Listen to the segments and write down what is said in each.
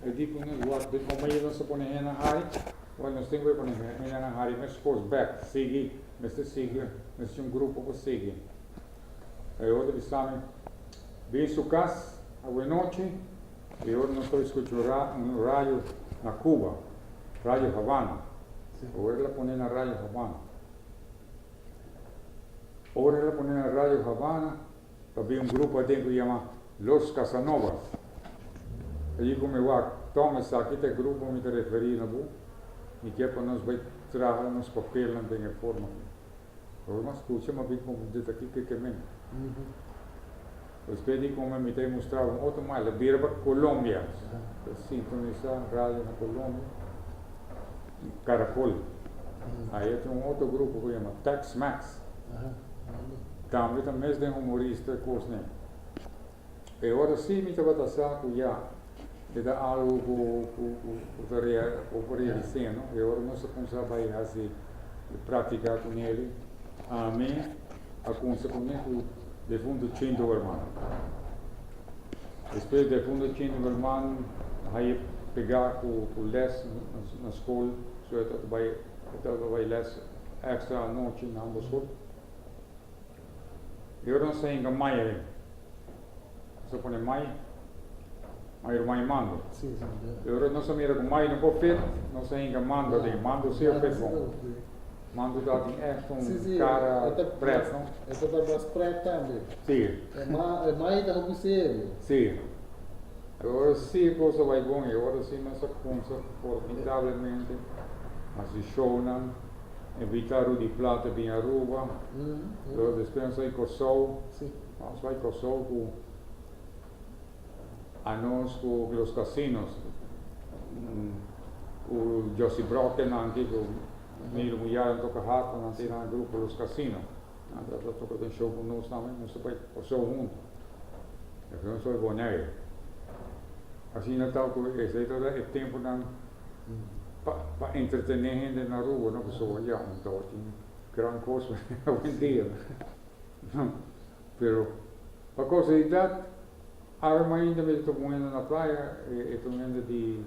E di ku nos wak den komo nos a pone hende hari, wèl nos tin ku pone hendenan hari meskos bèk, sigui, mester sigui, mester un grupo pa sigui. E otro bisa mi, bin su kas awenochi i ora nos ta skucha un radio na Cuba, Radio Havana. Ora el a pone na Radio Havana. Ora el a pone na Radio Havana, Ta bin un grupo aden ku yama Los Casanovas. Allí ku mi wak, Tom, esaki ta e grupo mi ta referí na bo. Mi kier pa nos bai traha nos papelnan den e forma aki. Awor mi a skucha, mi a bin komprendé ta kiko e ke men. Despues di kome mi ta e mustra un otro mas, el a bira pa Colombia. Ta sintonisá radio na Colombia, Caracol. Ahí tin un otro grupo ku yama Tex Mex. Tambe ta mes den humorista e kosnan. E ora si mi tabata sa ku ya e ta algu ku ku ta ku por realis'é no. E ora nos a kumsa bai hasi e práktika ku neli, ami a kumsa kuné ku defuntu Chinto Werman. Despues defuntu Chinto Werman a haña pegá ku lès na skol, so e tabata bai e tabata bai lès extra anochi na ambos skol. E ora nos ta hinka mai ahi. Nos a pone mai, mai ruman i mando. E ora nos a mira ku mai no por fit, nos a hinka mando aden. Mando si a fit bon. Mando ta tin ègt un kara pret, no? E ta ta mas pret tambe. Si. E mai ta hopi serio. Si. E ora si e kos a bai bon, e ora si nos a kumsa formidablemente hasi shownan. Invita Rudy Plaate bin Aruba, pero despues nos a bai Kòrsou, nos bai Kòrsou ku anos ku Los Casinos, ku Jossy Brokken nan aki ku Nilo Muyaya nan toka harpa nan tin nan grupo Los Casinos, nan ta toka den show ku nos tambe, nos ta bai Kòrsou huntu, despues nos a bai Bonaire, asina ta ku esei tabata e tempunan. Pa entretené hende na Aruba no pasobra ya un tabatin gran kos awendia pero pa kasualidat awe mainta mi ta topa un hende na playa e ta un hende di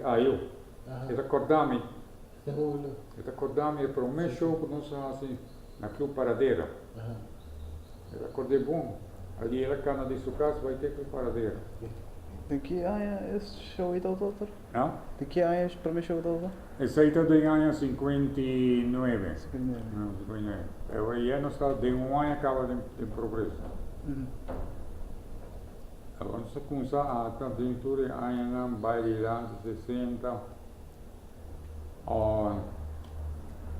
Ayo e ta korda mi e ta korda mi e prome show ku nos a hasi na Club Paradera e ta kord'é bon alí el a kana di su kas bai te Club Paradera. Den ki aña e show ei tabata otro? Ah? Den ki aña e prome show tabata? Esei ta den aña 59. 59. 59. Pero ya nos ta den un aña caba den den progreso. Awor nos a cuminsa ata den tur e añanan bai dilanti 60 o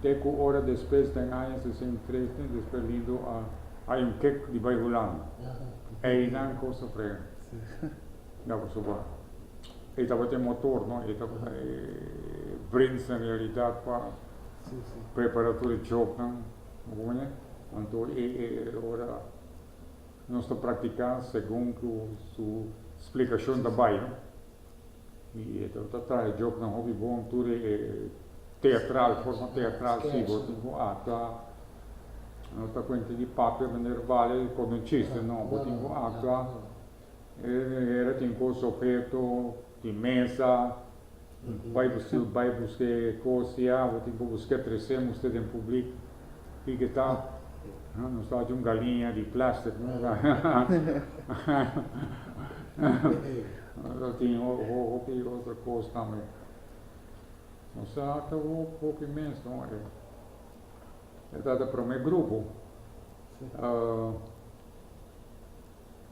te cu ora despues den aña 63 despues Lindo a hay un kick di bai Hulanda. Eynan cos a frega. Ya pasobra e tabata e motor no, e tabata e brins en realidad pa prepara tur e jobnan, bo comprende? Anto e ora nos ta practica segun cu su splicacion ta bay no, y e tabata traha e jobnan hopi bon tur e teatral, forma teatral si bo tin cu actua, no ta cuenta di papia meneer Vale con un chiste no, bo tin cu actua. Era tin cos obheto di mesa, bai busca bai busca e cos ya, bo tin cu busca trece mustra den public kiko ta, nos ta haci un galiña di plastic no nos tin hopi otro cos tambe, nos a hasta hopi mes no, e ta prome grupo.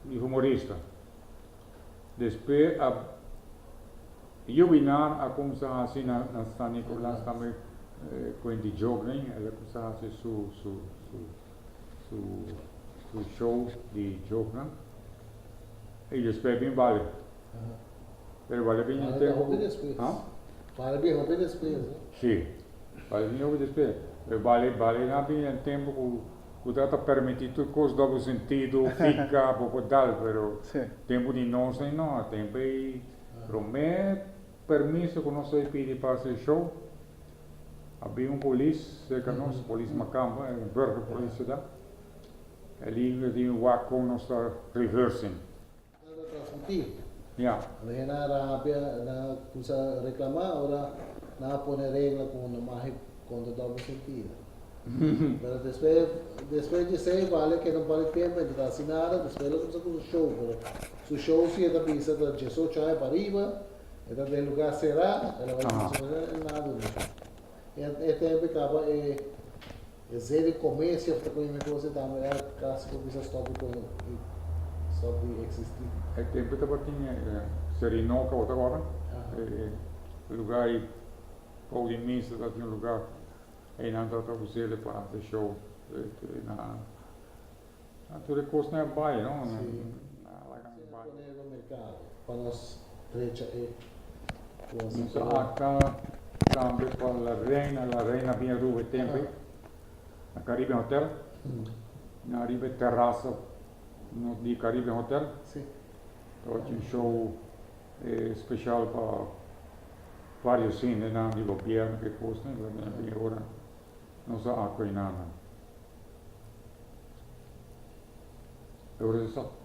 Di humorista. Despues a Jubinar a kumsa hasi na na San Nicolas tambe cuenti joke-nen, el a kumsa hasi su su su su su show di joke-nan y despues bin Vale. Pero Vale bin un Vale ta tempo hopi ku despues. Ha? Vale bin hopi despues, no? Si, Vale bin hopi despues. Pero Vale Vale a bin un tempo ku Ku ta ta permití tur kos doble sentido, fika, bo por dal, pero tempu di nos ei no, tempu ei promé permiso ku nos a pidi pa hasi e show, a bin un polis serka nos, polis Makamba, e burgerpolisie ta, el i di wak kon nos ta rehearsing. Ta transmití. Ora hende a rabia, nan a cuminsa reclama, ora nan a pone regla cu no mag conta doble sentido. Pero despues, despues di esey Vale keda un par di tempo e no ta haci nada, despues el a cuminsa cu su show, pero su show si e ta bisa ta diesocho aña pa riba, e ta den lugar cera, el a bay cuminsa cu nada duna show. E tempo e caba e E zee di comercio ta con mi cosa tambe a casi por bisa stop di con stop di existi. E tempo tabatin e Serinoca bo ta acorda? E lugar ei bou di misa tabatin un lugar einan tabata usele pa haci show na tur e cosnan a bai no. Si. Pone riba mercado pa nos drecha e cos. Nos a acta tambe pa La Reina, La Reina bin Aruba e tempo ei, na Caribbean Hotel, na riba e terrasa di Caribbean Hotel. Tabatin un show special pa varios hendenan di gobierno ke cosnan, La Reina bin ora nos a actua enanan. Ora e sa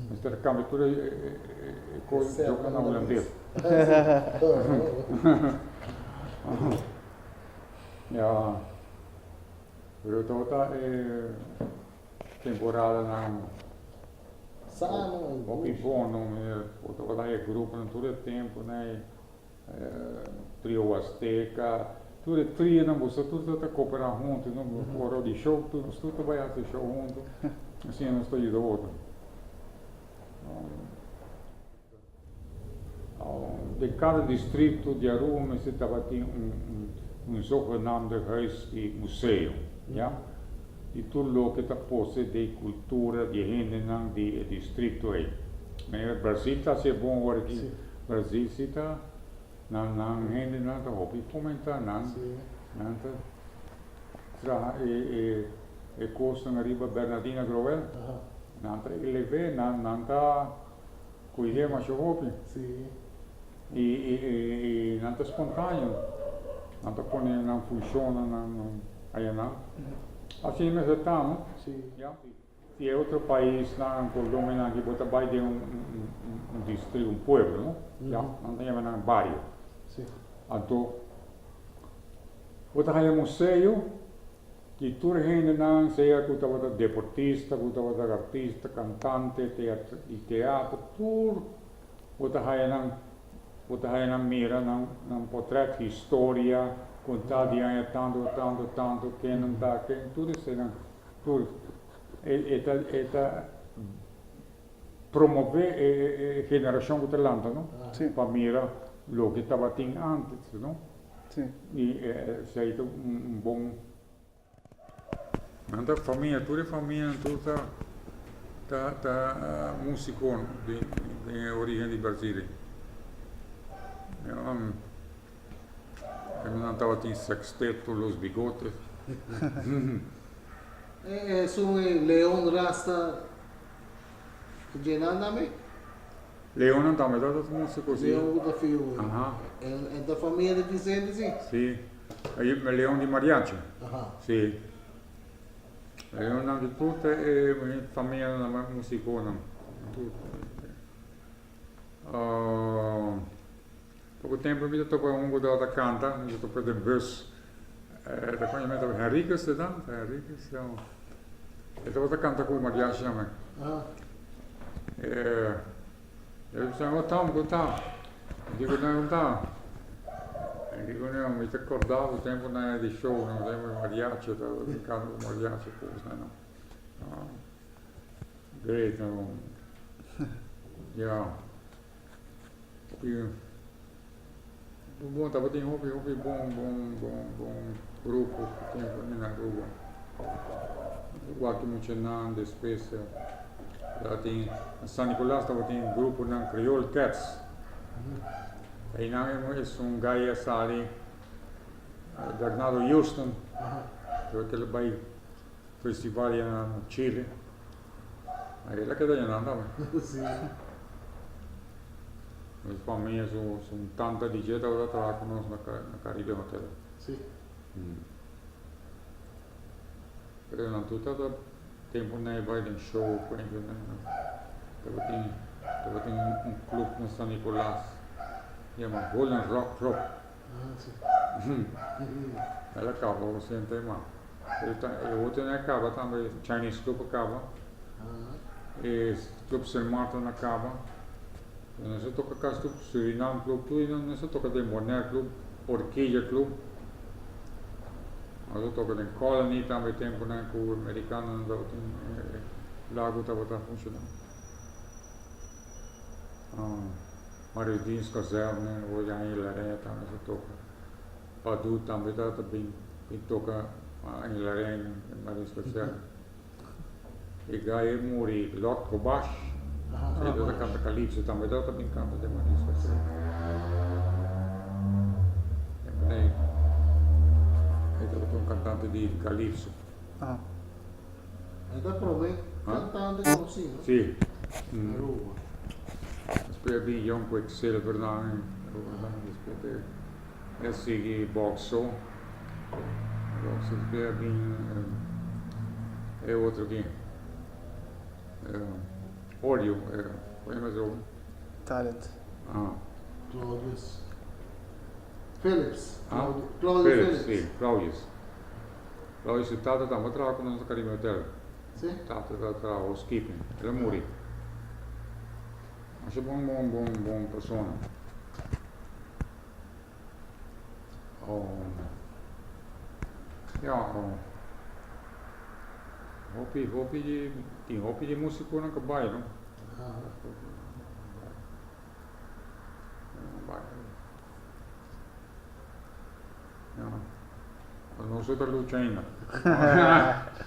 mester cambia tur e cos joke na hulandes. Ya, pero tabata e temporadanan Sano y hopi bon no, bo tabata e gruponan tur e temponan e Trio Huasteca, tur e trionan boso tur ta ta cooperá hunto, no? Ora di show tur nos tur ta bai haci show hunto, asina nos ta yuda otro. Den cada distrito di Aruba mester tabatin un zogenaamde huis di museo, ya, di tur loke ta pose den cultura di e hendenan di e distrito ei. Manera Brasil ta haci e bon ora aki. Brasil si ta nan nan hendenan ta hopi fomenta nan nan ta traha e e e cosnan ariba Bernardina Growell nan ta eleve nan nan ta cuide masha hopi y y y nan ta spontaneo nan ta pone nan funcionnan nan ayanan asina mester ta no. Si e otro paisnan, Colombia nan, bo ta bai den un distrito, un pueblo, no? Ya, nan ta yama nan bario. Anto, bo ta haya museo di tur hendenan, sea ku tabata deportista, ku tabata artista, kantante, di teatro, tur bo ta haya nan, bo ta haya nan mira nan nan potret, historia, kontá di aña tantu, tantu, tantu, ken nan ta, ken, tur eseinan. Tur e ta e ta promove e generacion cu ta lanta no pa mira loke tabatin antes no y esey ta un bon nan ta famia tur e famia tur ta ta ta musico den e origen di Brasil nan tabatin sexteto los bigotes. E esun e leon rasta dje nan tambe? Leonnan tambe ta ta musico si. Leon ku ta fiu. Aha. E ta famia di Vicente si? Si. E leon di mariachi. Aha. Si. Leonnan di tur ta e famianan musiconan. Tur. Poko tempu mi ta topa un ku tabata kanta, mi ta topa den bus, ta koña mi ta Henriquez ta ta? Henriquez no, e tabata kanta ku mariachi tambe. E bisa mi, Tom kon ta? Mi di ku nan kon ta? Mi di ku nan mi ta korda bo tempu nan di show nan tempu di mariachi tabata kanta ku mariachi kosnan no. Great no, ya. Bon tabatin hopi hopi bon bon bon bon grupo ku tempu na Aruba. Wak muchanan despues tabatin na San Nicolas tabatin gruponan Creole Cats. Einan esun guy a sali Bernardo Houston tabata el bai festival na Chile. El a keda yanan tambe. Nos famia su su tanta di dje tabata traha ku nos na na Caribe Hotel. Sí. Pero nan tur tabata tempu nan e bai den show ku nan tabatin. Tabatin un club na San Nicolas yama Golden Rock Club. Ah, si. El a caba reciente ma. E otro a caba tambe, Chinese Club a caba. E Club Sint Maarten a caba. Nos a toca casi tur Surinam Club, tur nos a toca den Bonaire Club, Orquídea Club. Nos a toca den Colony tambe temponan cu Americanonan tabatin lago tabata funciona. Mario Dienst Kazerne, hoy Angel Arena tambe nos a toca. Padu tambe tabata bin toca Angel Arena, Mario Dienst Kazerne. E guy e muri Lord Kobash, e ta canta calypso tambe tabata bin canta den Maris Kazerne. E tabata un cantante di calypso. E ta prome cantante conoci, no? Si. Aruba. Despues a bin Young Quicksilver nan, despues e sigui boxo. Boxo despues a bin e otro aki, Oreo, como yama ese homber? Talent. Ah. Claudius Philips. Ah? Claudius Philips, Philips. si, Claudius. Claudius su tata tambe a traha ku nos na Caribbean Hotel. Si? Tata ta traha housekeeping. El a muri. Masha bon bon bon bon persona. Ya, hopi hopi di tin hopi di musiconan ku bai no. Ya. Nos ta lucha ainda.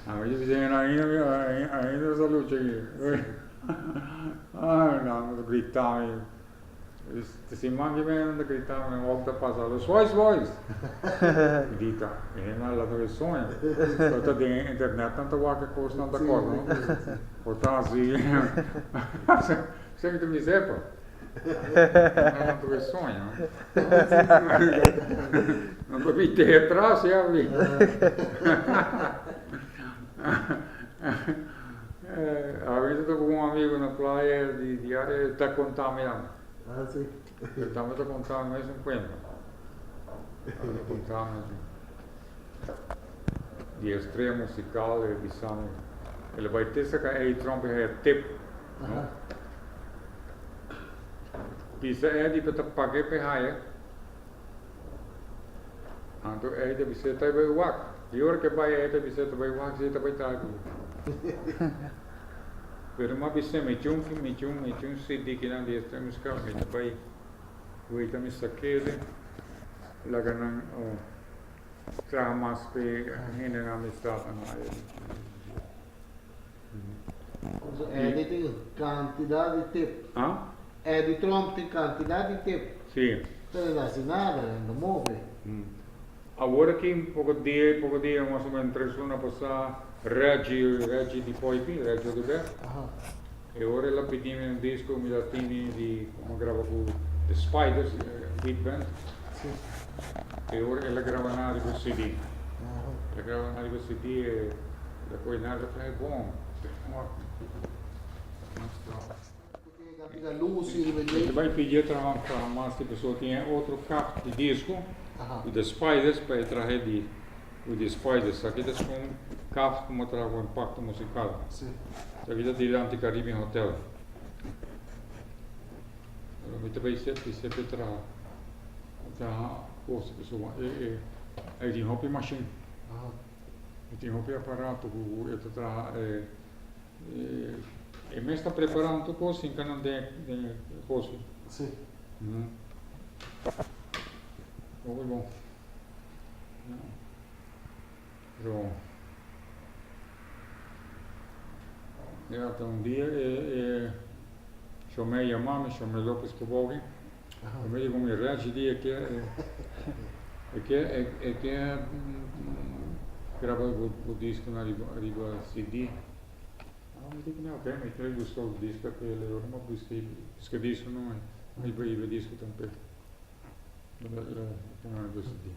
A mi dicen ainda ainda nos ta lucha aki. Ay nan ta grita mi. Te siman ki bini nan ta grita mi wak ta pasa los boys boys. Grita. E hende a laga e soña. Pero ta den internet nan ta wak e kosnan ta kòrda no. Por ta hasi Semi ta mi sepa. Nan ta bay soña. Nan ta bin te atras ya bi. A mi ta ku un amigo na playa di di e ta konta mi ami. Ah si. E tambe ta konta mi mesun kuenta. E ta konta mi di estrella musical e bisa mi el a bai te saka Eddie Trump e haya tip. No? Bisa Eddie pa ta pag'é p'e haya. Anto Eddie ta bis'é ta bai wak. Di ora k'e bai Eddie ta bis'é ta bai wak si e ta bai traha ku Pero m'a bis'é mi chun mi chun mi chun CD kinan di estrella musical mi ta bai weta mi sak'ele laga nan traha mas p'e hendenan amistadnan haya. Eddie tin cantidad di tip. Ah? Eddie Trump tin cantidad di tip. Si. Pero no haci nada, no move. Awor aki poco dia, poco dia, mas o menos tres luna pasa, Reggie, Reggie di Poipi, Reggie Oduber. Aha. E ora el a pidi mi un disco, mi ta tini di como graba cu The Spiders, beat band. Si. E ora el a graba na riba CD. Aha. El a graba na riba CD e la koe nada trae bon. Mi ta bai pidi e traha traha mas di pasobra tin e otro kap di disco Aha. di The Spiders pa e trahe di ku The Spiders. Aki ta esun kap ku mi a traha ku Impacto Musical. Si. Esaki ta dilanti Caribbean Hotel. Pero mi ta bai sep di sep e traha traha kos pasobra e e e tin hopi mashin. Aha. E tin hopi aparato ku e ta traha e e mes ta preparando tur kos hinka nan den den e kos. Si. Hopi bon. Pero ya ta un dia e e Shomé yama mi, Shomé Lopez Kobogi. E mi di ku mi Reggie di e ke e ke e ke graba bo disco na riba riba CD. Ah mi di ku mi ok, mi ta buska bo disco pa el ora mi a buska buska disco no riba riba disco tambe. Pone riba CD.